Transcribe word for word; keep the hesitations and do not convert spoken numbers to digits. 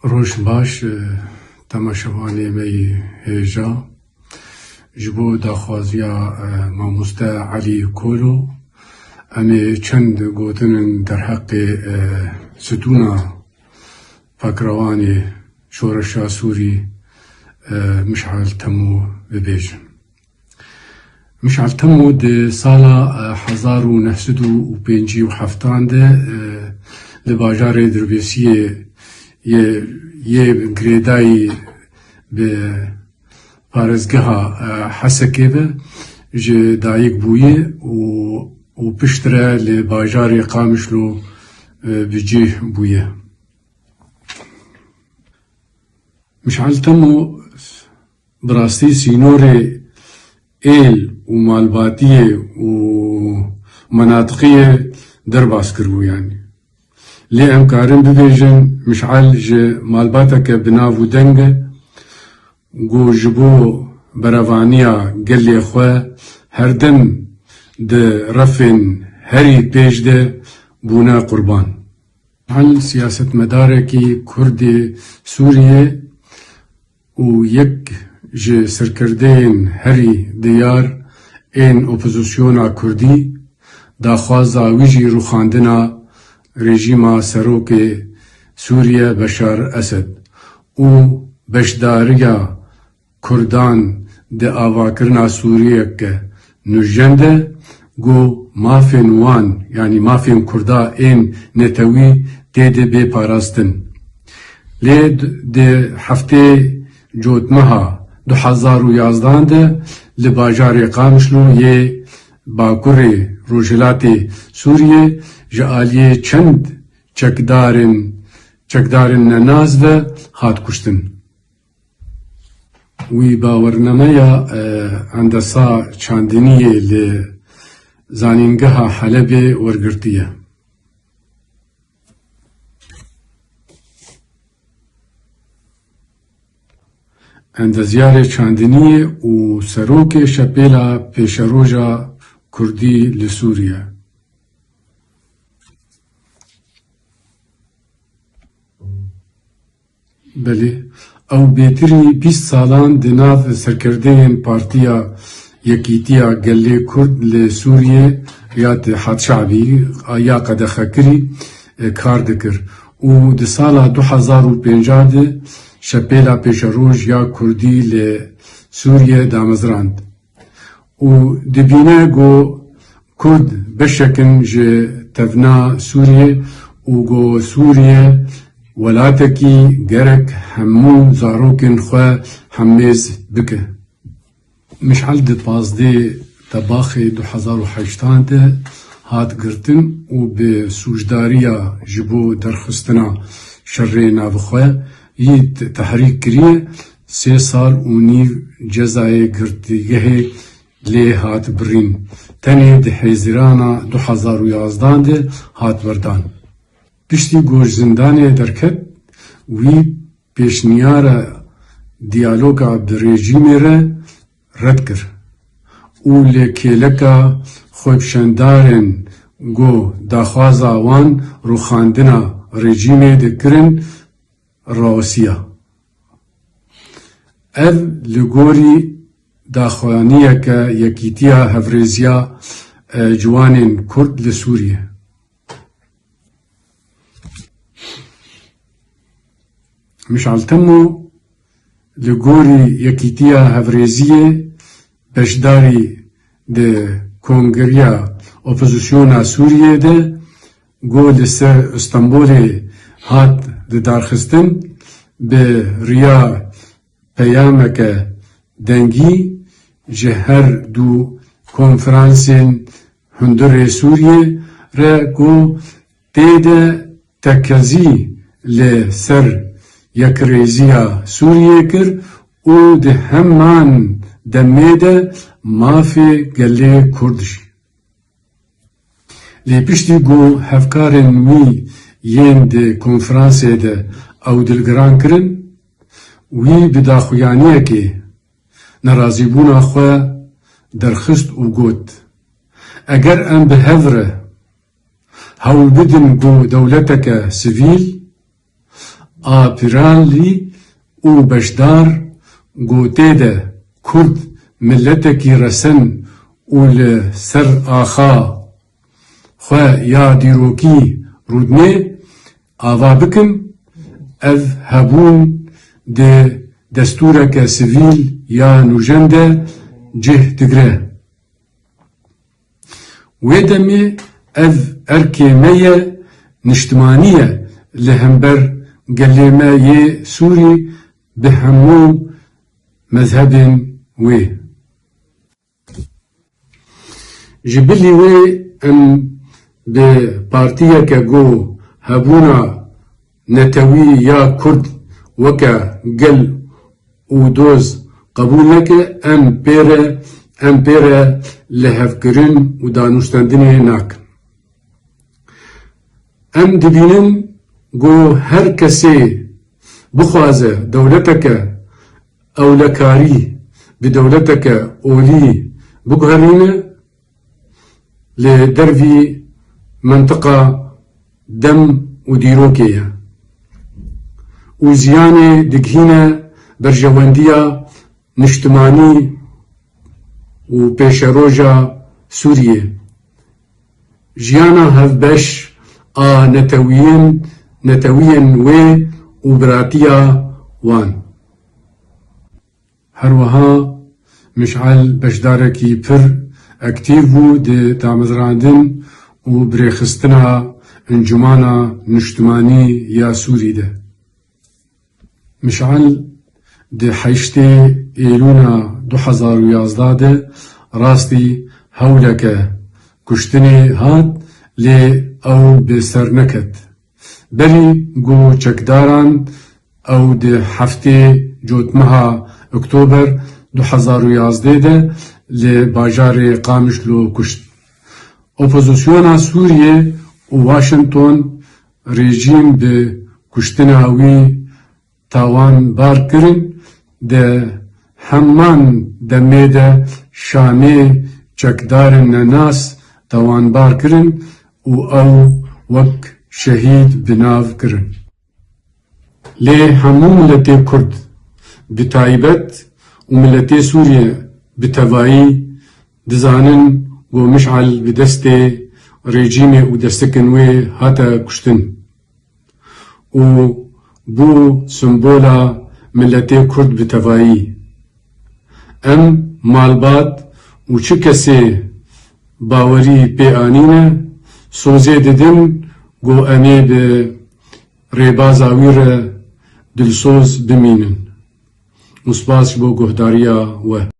Roj baş, e, temaşevanê me yê hêja. Ji bo daxwaziya, e, mamoste Elî Kolo, em ê çend gotinên derheqê, e, stûna pakrewanê şoreşa Sûrî, e, Mişal Temo bibêjin. Mişal Temo di sala, e, hezar û neh sed û pêncî û heft de, e, li bajarê Dirbêsiyê yê, yê girêdayî bi parêzgeha, e, Hesekê ve ji dayik bûye û, û piştre li bajarê Qamişlo, e, bi cih bûye. Mişal Temo bi rastî sînorê êl û malbatiyê û menatiqiyê derbas kiribû, yanî. Lê em karin bibêjin, Mişal ji malbateke bi nav û deng e, ku ji bo berevaniya gelê xwe her dem di refên herî pêş de bûne qurban. Mişal siyasetmedarekî Kurdê Sûriyê û yek ji serkirdeyên herî diyar ên opozisyona Kurdî, daxwaza wî jî rûxandina rejîma serokê Sûriye Beşar Esed û beşdariya Kurdan di avakirina Sûriyeke nûjen de, ku mafên wan, yanî mafên Kurda ên netewî tê de bê parastin. Lê d-, di heftê Cotmeha du hezar û yazdan de li bajarê Qamişlo yê bakurê rojhilatê Sûriyê ji aliyê çend çekdarên, çekdarên nenas ve hat kuştin. Wî bawernameya, e, Endesa Çandiniyê li Zanîngeha Helebê wergirtiye. Endezyarê çandiniyê û serokê Şepêla Pêşeroja Kurdî li Sûriye. Belê, ew bêtirî bîst salan di nav serkirdeyên Partiya Yekîtiya Gelê Kurd li Sûriyê ya Tihad Şabî ya qedexekirî, e, kar dikir û di sala du hezar û pênc de Şepêla Pêşeroj ya Kurdî li Sûriyê damezrand. Û dibîne ku Kurd beşek in ji tevna Sûriyê û ku Sûriye welatekî gerek hemû zarokên xwe hemêz bike. Mişal di pazdeh Tebaxê du hezar û heştan de hat girtin û bi sûcdariya ji bo derxistina şerê navxwe yî te-, tehrîk kiriye, sê sal û nîv cezayê girtîgehê lê hat birîn. Tenê di Hêzîrana du hezar û yazdan de hat berdan. Piştî ku ji zindanê derket, wî pêşniyara diyaloga bi rejîmê re red kir û li kêleka xwepşandarên ku daxwaza wan rûxandina rejîmê dikirin, rawesiya. Ev li gorî daxuyaniyeke Yekîtiya Hevrêziya, e, Ciwanên Kurd li Sûriyê. Mişal Temo li gorî Yekîtiya Hevrêziyê beşdarî di Kongreya Opozisyona Sûriyê de, ku li ser Stenbolê hat lidarxistin, bi riya peyameke dengî ji her du konferansên hundirê Sûriyê re, ku tê de tekezî li ser yekrêziya Sûriyê kir û di heman demê de mafê gelê Kurd jî. Lê piştî ku hevkarên wî yên di konferansê de ew dilgiran kirin, wî bi daxuyaniyekê nerazîbûna xwe derxist û got, Eger em bi hev re hewl bidin ku dewleteke sivîl, A piralî û beşdar gotê de Kurd miletekî resen û li ser axa xwe ya dîrokî rûdinê, ava bikin, ev hebûn di destûreke sivîl ya nûjen de cih digre. Wê demê ev erkê me ye, niştimanî ye li hember gelê me yê Sûrî bi hemû mezhebên wê. Ji bilî wê em bi partiyeke ku hebûna netewî ya Kurd weke gel û doz qebûl neke, em pê re, em pê re lihevkirin û danûstendinê nakin. Em dibînin ku her kesê bixwaze dewleteke ewlekarî bi dewleteke olî biguherîne, li dervî mentiqa dem û dîrokê ye û ziyanê digihîne berjewendiya niştimanî û pêşeroja Sûriyê, jiyana hevbeş a netewiyên, netewiyên wê û biratiya wan. Her wiha Mişal beşdarekî pir aktîv bû di damezrandin û birêxistina Encûmana Niştimanî ya Sûrî de. Mişal di heştê Êlûna du hezar û yazdeh de rastî hewleke kuştinê hat, lê ew bi ser neket. Berî ku çekdaran ew di heftê Cotmeha Oktober du hezar û yazdeh de li bajarê Qamişlo kuşt. Opozisyona Sûriyê û Washington rejîm bi kuştina wî tawanbar kirin, di heman demê de Şamê çekdarên nenas tawanbar kirin û ew wek şehîd bi nav kirin. Lê hemû miletê Kurd bi taybet û miletê Sûriyê bi tevayî dizanin ku Mişal bi destê rejîmê û destekên wê hate kuştin û bû simbola miletê Kurd bi tevayî. Em malbat û çi kesê bawerî pê anîne, sozê didin ku em ê bi rêbaza wî re dilsoz bimînin. Û spas ji bo guhdariya we.